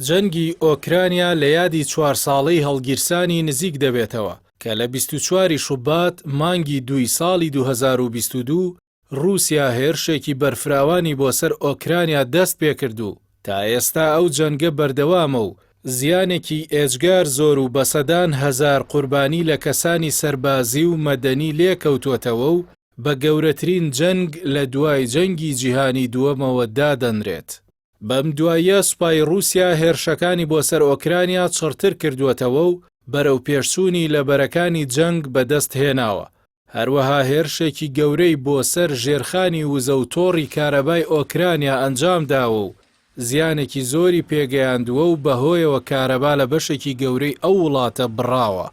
جەنگی ئۆکرانیا لە یادی چوار ساڵەی هەڵگیرسانی نزیک دەبێتەوە کە لە 24 ی شوبات مانگی دووی ساڵی 2022 ڕووسیا هێرشێکی بەرفراوانی بۆ سەر ئۆکرانیا دەست پێکرد و تا ئێستا ئەو جەنگە بەردەوامە و زیانێکی ئێجگار زۆر و بەسەدان هەزار قوربانی لە کەسانی سەربازی و مەدەنی لێکەوتووەتەوە و بە گەورەترین جەنگ لە دوای جەنگی جیهانی دووەمەوە دادەنرێت. بەم دواییە سوپای ڕووسیا هێرشەکانی بۆ سەر ئۆکرانیا چڕتر کردووەتەوە و بەرەوپێشچوونی لە بەرەکانی جەنگ بەدەست هێناوە، هەروەها هێرشێکی گەورەی بۆ سەر ژێرخانی وزە و تۆڕی کارەبای ئۆکرانیا ئەنجام داوە و زیانێکی زۆری پێگەیاندووە و بەهۆیەوە کارەبا لە بەشێکی گەورەی ئەو وڵاتە بڕاوە.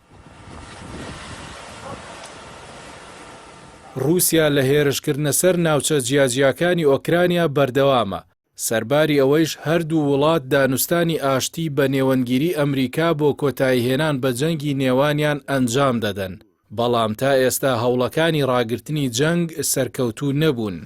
ڕووسیا لە هێرشکردنە سەر ناوچە جیاجیاکانی ئۆکرانیا بەردەوامە، سەرباری ئەوەیش هەردوو وڵات دانوستانی ئاشتی بە نێوەندگیری ئەمریکا بۆ کۆتاییهێنان بە جەنگی نێوانیان ئەنجام دەدەن، بەڵام تا ئێستا هەوڵەکانی ڕاگرتنی جەنگ سەرکەوتوو نەبوون.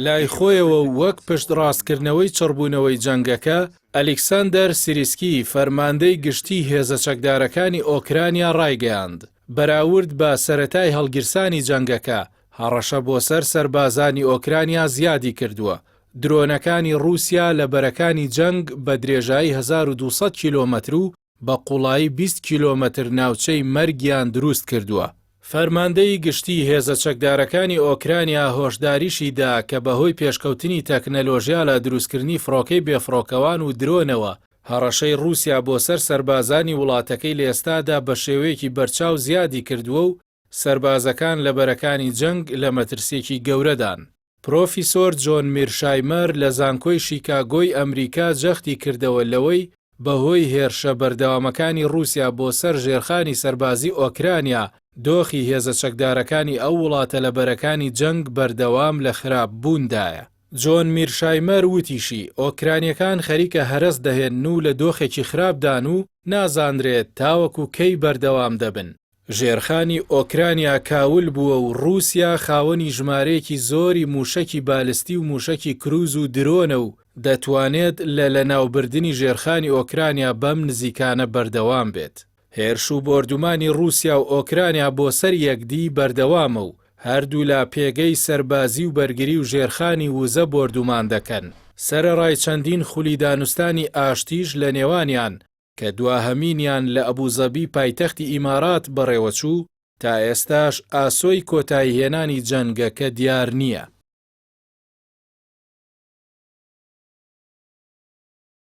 لای خۆیەوە و وەک پشتڕاستکردنەوەی چڕبوونەوەی جەنگەکە، ئەلیکسەندەر سیریسکی، فەرماندەی گشتیی هێزە چەکدارەکانی ئۆکرانیا ڕایگەیاند، بەراورد بە سەرەتای هەڵگیرسانی جەنگەکە، هەڕەشە بۆ سەر سەربازانی ئۆکرانیا زیادی کردووە، درۆنەکانی ڕووسیا لە بەرەکانی جەنگ بە درێژایی 1200 کیلۆمەتر و بە قوڵایی 20 کیلۆمەتر ناوچەی مەرگیان دروست کردووە. فەرماندەی گشتیی هێزە چەکدارەکانی ئۆکرانیا هۆشداریشی دا کە بەهۆی پێشکەوتنی تەکنەلۆژیا لە دروستکردنی فڕۆکەی بێفڕۆکەوان و درۆنەوە، هەڕەشەی ڕووسیا بۆ سەر سەربازانی وڵاتەکەی لە ئێستادا بەشێوەیەکی بەرچاو زیادی کردووە و سەربازەکان لە بەرەکانی جەنگ لە مەترسییەکی گەورەدان. پرۆفیسۆر جۆن میرشایمەر لە زانکۆی شیکاگۆی ئەمریکا جەختی کردەوە لەوەی بەهۆی هێرشە بەردەوامەکانی ڕووسیا بۆ سەر ژێرخانی سەربازی ئۆکرانیا، دۆخی هێزە چەکدارەکانی ئەو وڵاتە لە بەرەکانی جەنگ بەردەوام لە خراپ بووندایە. جۆن میرشایمەر وتیشی، ئۆکرانیەکان خەریکە هەرەس دەهێنن و لە دۆخێکی خراپدان و نازانرێت تاوەکو کەی بەردەوام دەبن. ژێرخانی ئۆکرانیا کاول بووە و ڕووسیا خاوەنی ژمارەیەکی زۆری مووشەکی بالستی و مووشەکی کروز و درۆنە و دەتوانێت لە لەناوبردنی ژێرخانی ئۆکرانیا بەم نزیکانە بەردەوام بێت. هێرش و بۆردومانی ڕووسیا و ئۆکرانیا بۆ سەر یەکدی بەردەوامە و هەردوولا پێگەی سەربازی و بەرگری و ژێرخانی وزە بۆردومان دەکەن. سەرەڕای چەندین خولی دانوستانی ئاشتیش لە نێوانیان، کە دواهەمینیان لە ئەبوزەبی پایتەختی ئیمارات بەڕێوەچوو، تا ئێستاش ئاسۆی کۆتاییهێنانی جەنگەکە دیار نییە.